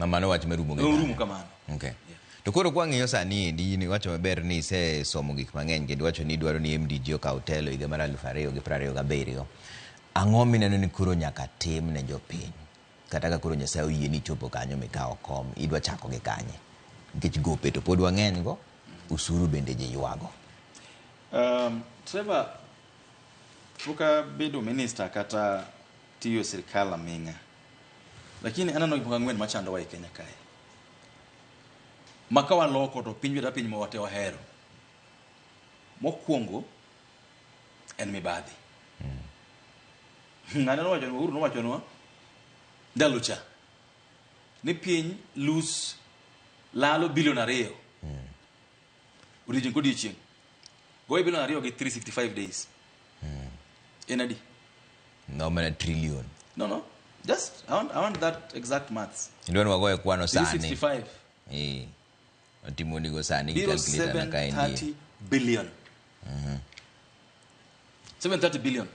Ma mano wach marumo gi Orumo kanyo. kamano. Okay. To koro kwang'iyo sani endi in iwacho maber ni isesomo gik mang'eny kendo iwacho ni idwaro ni MDG okaw telo higa mar 2027. Ang'o mineno ni koro nyaka tim ne jopiny? Kata ka koro Nyasaye oyie ni ichopo kanyo mikawo kom, idwa chako gi kanye? Nikech gope to pod wang'eny go, usuru bende ji ywago. Trevor, pok abedo minister kata tiyo e sirkal aming'a. Lakini aneno gik moko ang'wen machandowa e Kenya kae. Ma ka waloko to piny bedo piny ma wate wahero. Mokwongo en mibadhi. Ng'ane nowachonwa, Uhuru nowachonwa ndalo cha ni piny lose lalo bilion 2 odiochieng' kodiochieng'. Goye bilion 2 gi 365 days. En adi? No mana trillion. No. Just I want that exact maths. Idwa ni wagoye kwano sani. 365. Eh. Otimo nigo sani gi calculator na kaendi. 730 billion. 730 billion.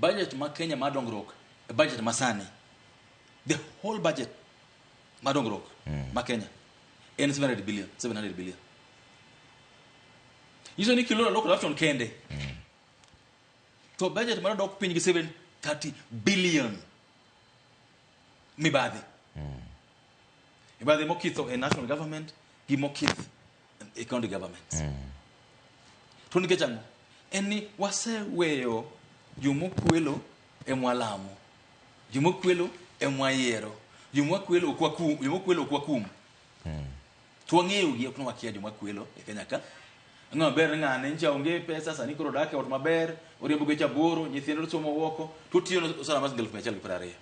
Budget ma Kenya mar dongruok e budget ma sani. The whole budget mar dongruok ma Kenya en 700 billion, 700 billion. Nyiso ni kiloro low corruption kende. To budget mar dok piny gi 730 billion mibadhi. Mibadhi mokitho e national government gi mokith e county governments. To nikech ang'o? En ni waseweyo jomokwelo emwalamo. Jomokwelo emwayiero. Jomokwelo ok wakum, jomokwelo ok wakum. To wang'eyo gi ok ni wakia joma kwelo e Kenya ka. Ang'o maber ni ng'ane ncha onge pesa sani koro odak e ot maber, oriembo geche aboro, nyithinde somo oko, to otiyo osara mar siling 120,000.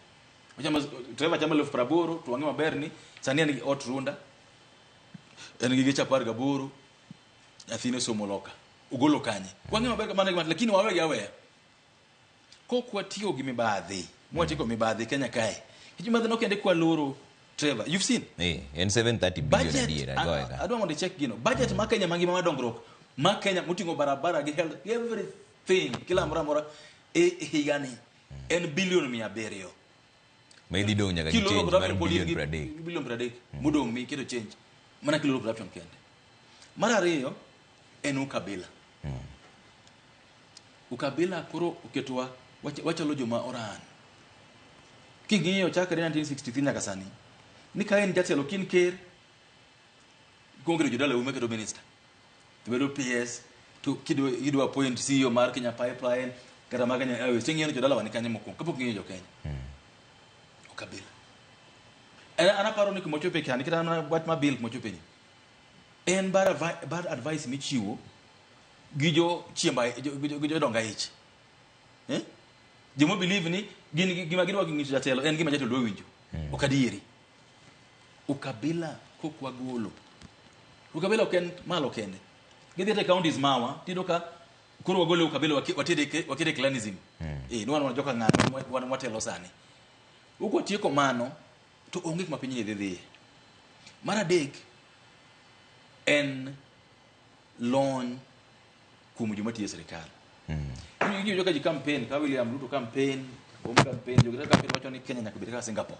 Ochamo Trevor chamo 80,000 to wang'eyo maber ni sani en gi ot Runda, en gi geche 18, nyathine osomo loka. Ogolo kanye? Wang'eyo maber kamano gima lakini wawegi aweya. Kok watiyo gi mibadhi, mwatieko mibadhi Kenya kae. Nikech mibadhi no kende kwaloro Trevor, you've seen. En 730 billion Budget, adiera, goye ka. Adwa mondo icheck gino. Budget ma Kenya mangima mar dongruok, ma Kenya moting'o barabara gi health, everything, kila moro amora e higani en bilion 700. Ma idhi dong' nyaka gi Kiloro change mar corruption pod in bilion gi 30. bilion 30 modong' miketo change. Mana kiloro corruption kende. Mar ariyo en ukabila. Ukabila koro oketowa wachalo joma oran. King'iyo chakre 1963 nyaka sani, ni ka en jatelo kin ker, ikuongo keto jodalau maketo minister. To bedo PS, to kidwa appoint CEO mar Kenya Pipeline, kata mar Kenya Airways, ting'iyo ni jodalawa ni kanye mokwongo, kapok ing'iyo jo Kenya. Ukabila. An aparo ni kumochope sani, kata mana wach mar bill kumochope ni, en bad advice michiwo gi jo chiemba, gi jodongo aich. Eh? Joma believe ni gin gima gidwa nyiso jatelo en gima jatelo dwa winjo. Ok adieri. Ukabila kok wagolo. Ukabila ok en malo kende. Gidhi e counties mawa, tiyudo ka koro wagolo ukabila wakete clanism. Eh, ni wan joka ng'ano wan watelo sani. Ok watieko mano to onge kuma pinyni dhi dhiye. Mar adek en lony kuom joma tiyo e sirikal. Iwinjo ka ji campaign, ka William Ruto campaign, Om campaign, jogi campaign wacho ni Kenya nyaka bed kaka Singapore.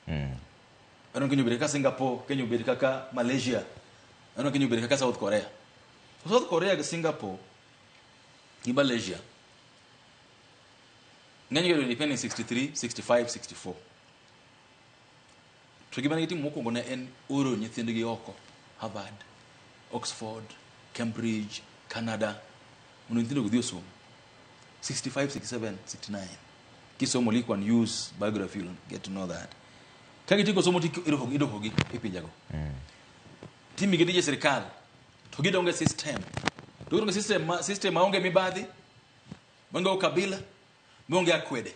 Aneno Kenya obed kaka Singapore, Kenya obed kaka Malaysia, aneno Kenya obed kaka South Korea. South Korea gi Singapore gi Malaysia ng'eny gi independence 63, 65, 64. To gima ne gitimo mokwongo ne en oro nyithindgi oko Harvard, Oxford, Cambridge, Canada mondo nyithindo odhi osom. 65, 67, 69. Kisomo Lee Kuan Yew's biography you'll get to know that. Ka gitieko somo to idwokogi e pinjego. Timigi tije sirikal to gidongo e system. To gidongo e system ma system maonge mibadhi, maonge ukabila, maonge akwede.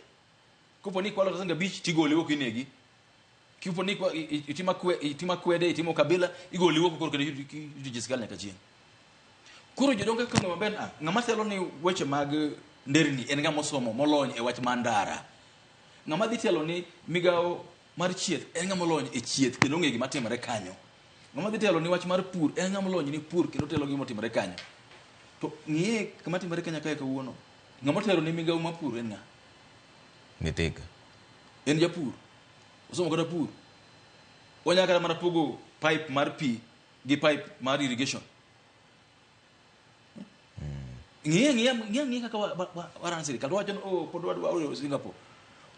Kopo ni ikwalo siling 5 tigoli oko inegi. Kopo ni itimo akwede, itimo kabila, igoli oko koro kendo itije sirikal nyaka chieng'. Koro jodongo kaka ng'ama ber, ng'ama telo ni weche mag nderni en ng'ama osomo molony e wach mar ndara. Ng'ama dhi telo ni migawo mar chieth en ng'ama olony e chieth kendo ong'eyo gima timore kanyo. Ng'ama dhi telo ni wach mar pur en ng'ama olony ni pur kendo telo gima otimore kanyo. To ng'iye gima timore Kenya kae kawuono. Ng'ama otelo ni migawo mar pur en ng'a? Mithika. En japur. Osomo kata pur. Wanyalo kata mana pogo pipe mar pi gi pipe mar irrigation. Ng'iye ng'iya ng'iya ng'iya kaka waran sirikal to wacho ni oh pod wadwa yudo Singapore.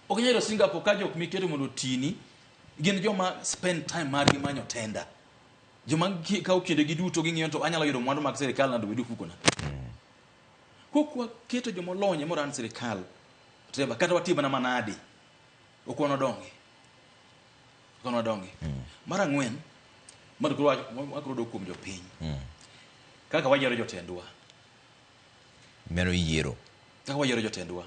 Ok inyal yudo Singapore ka jok miketo mondo otini gin joma spend time margi manyo tender. Joma kawo kindegi duto ging'iyo to anyalo yudo mwandu mag sirikal nade obed e ofukona. Kok waketo joma olony ema oran sirikal, Trevor, kata watim mana manadi, ok wanodongi. Ok wanodongi. Mar ang'wen, mar koro wakoro dok kuom jopiny. Kaka wayiero jotendwa. Mano yiero. Kaka wayiero jotendwa.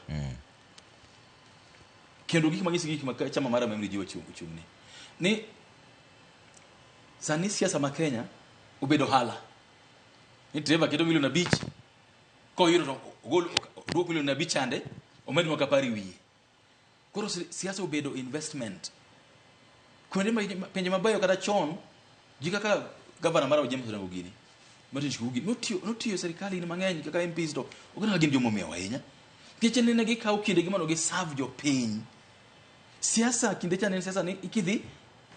Kendo gik manyisi gik ma chama mar MMDG ochung'ne. Ni sani siasa ma Kenya obedo ohala. Ni Trevor keto milion 5 koyudo to ogol oduok milion 5 chande omed moko 10 e wiye. Koro siasa obedo investment. Kuonde ma pinje mabeyo kata chon ji kaka gavana mar James Orengo gini Martin Shikugu notiyo e sirikal higni mang'eny kaka MPs to ok gin joma omewo ahinya. Nikech nene gikawo kindegi mondo giserve jopiny. Siasa kinde cha ne en siasa ni kidhi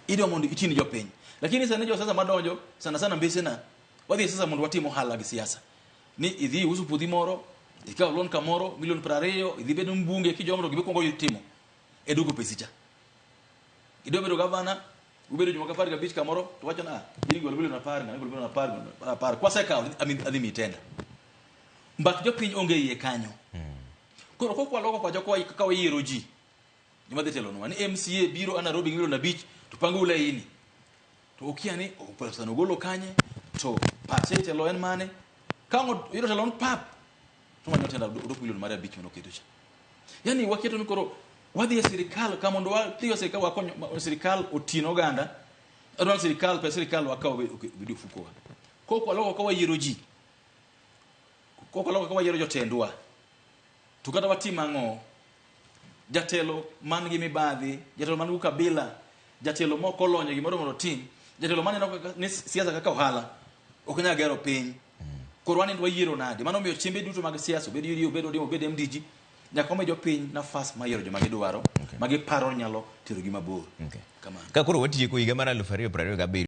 idwa mondo iti ne jopiny. Lakini sani josiasa madonjo sana sana mbesena wadhi e siasa mondo watim ohala gi siasa. Ni idhi iuso puothi moro, ikawo loan kamoro milion 20, idhi bedo mbunge kijombo to gima ikwongo timo e duoko pesi cha. Idwa bedo gavana, ubedo jomoko 15 kamoro to wacho na in golo milion 10, ng'ane golo milion 10, milion 10. Kwasekawo adhi miyi tenda. Mbak jopiny onge iye kanyo. Koro kok waloko pacho kaka wayiero ji joma dhi telonwa ni MCA biro a Nairobi gi milion 5 to pango laini to okia ni pesa no ogolo kanye to pache e telo en mane ka ang' oyudo telo on pap to manyo tenda odok milion mare 5 mane oketo cha. Yani waketo ni koro wadhi e sirikal ka mondo wadhi e sirikal wakony sirikal oti ne oganda adwaro sirikal pes sirikal wakaw obed e ofukowa. Kok waloko ka wayiero ji kok waloko ka wayiero jotendwa to kata watim ang'o jatelo man gi mibadhi, jatelo man gi ukabila, jatelo mok olony e gimoro mondo otim, jatelo maneno kaka ni siasa kaka ohala ok nyal gero piny. Koro wan wayiero nade? Mano omiyo chembe duto mag siasa, obed UDA, obed ODM, obed MDG, nyaka wami jopiny nafas mar yiero joma gidwaro, ma giparo ni nyalo terogi mabor. Okay. Kamano. Ka koro watieko higa mar 2027.